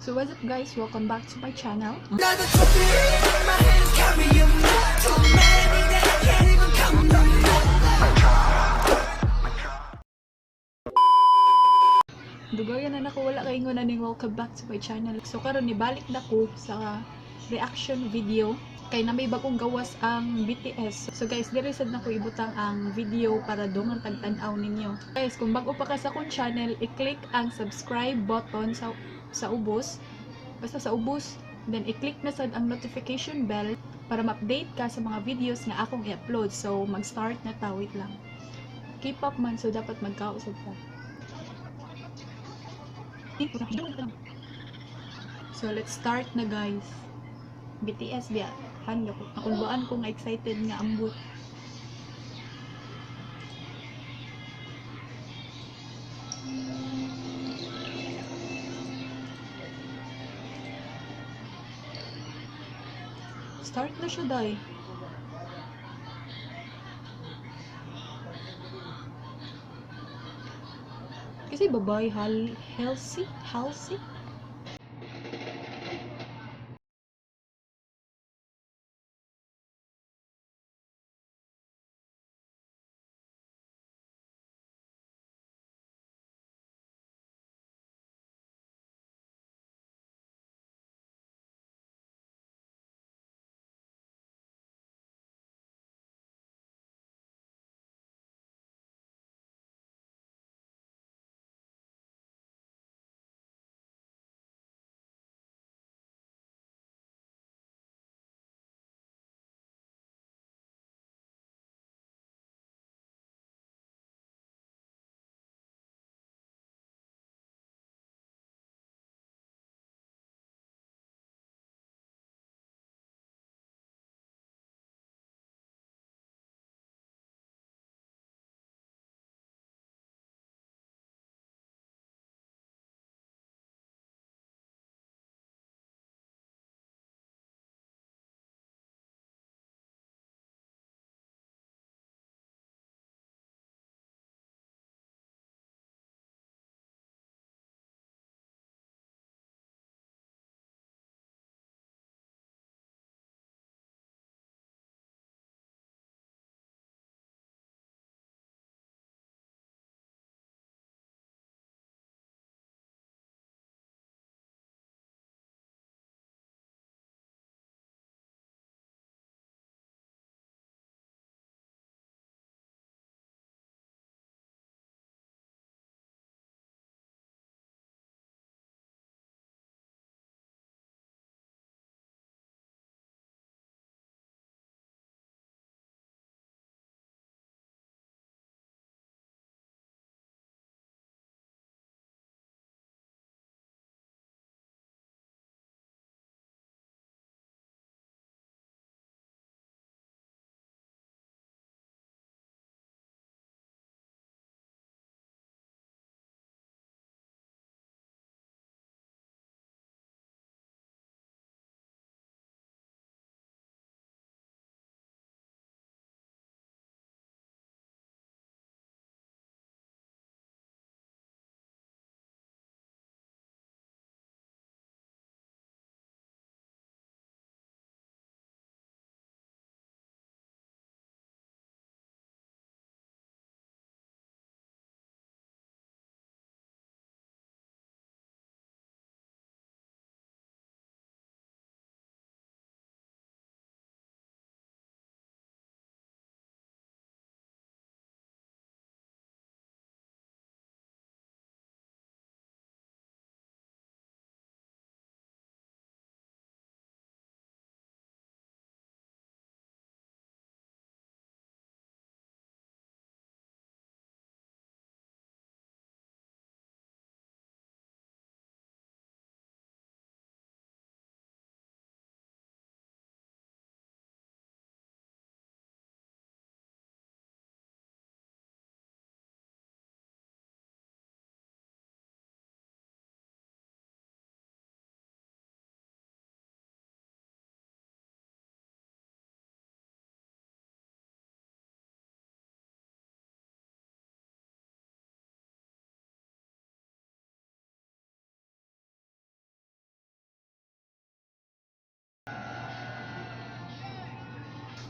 So what's up, guys? Welcome back to my channel. Another trophy in my hand is carrying too many that I can't even count them. Dugayan na nako wala kay ingon aning "Welcome back to my channel." So karon nibalik na ko sa reaction video kay na may bagong gawas ang BTS. So guys, diri sad nako ibutang ang video para dungan tagtan-aw ninyo. Guys, kung bago pa ka sa akong channel, i-click ang subscribe button sa ubos. Basta sa ubos, then i-click na sad ang notification bell para ma-update ka sa mga videos nga akong i-upload. So mag-start na ta, wait lang. K-pop man, so dapat magkausad ta. So let's start na, guys. BTS biya. Han ko. Nakulbaan ko nga excited nga ambot. Start na siya, day. Kasi babae hal Halsey, Halsey.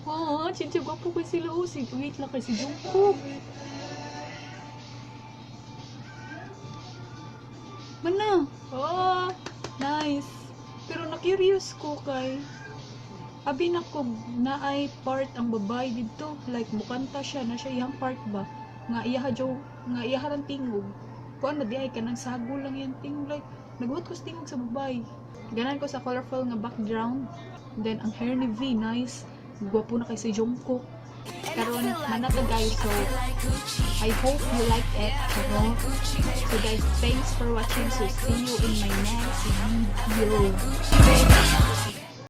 Oh, chinchi, gwapo ko sila. Oh, si, wait lang kay si Jungkook. Mana? Oh, nice. Pero na-curious ko kay abi na ko naay part ang babae didto, like mukanta siya na siya iyang part ba nga iya jo nga iya rang tingog kuan na di ay kanang sago lang yan tingog, like nagbuot ko sa tingog sa babae. Ganan ko sa colorful nga background. Then ang hair ni V, nice. Gwapo na kay si Jungkook. Karon manata, guys. So I hope you like it. Charot. So guys, thanks for watching. So see you in my next video. Baby.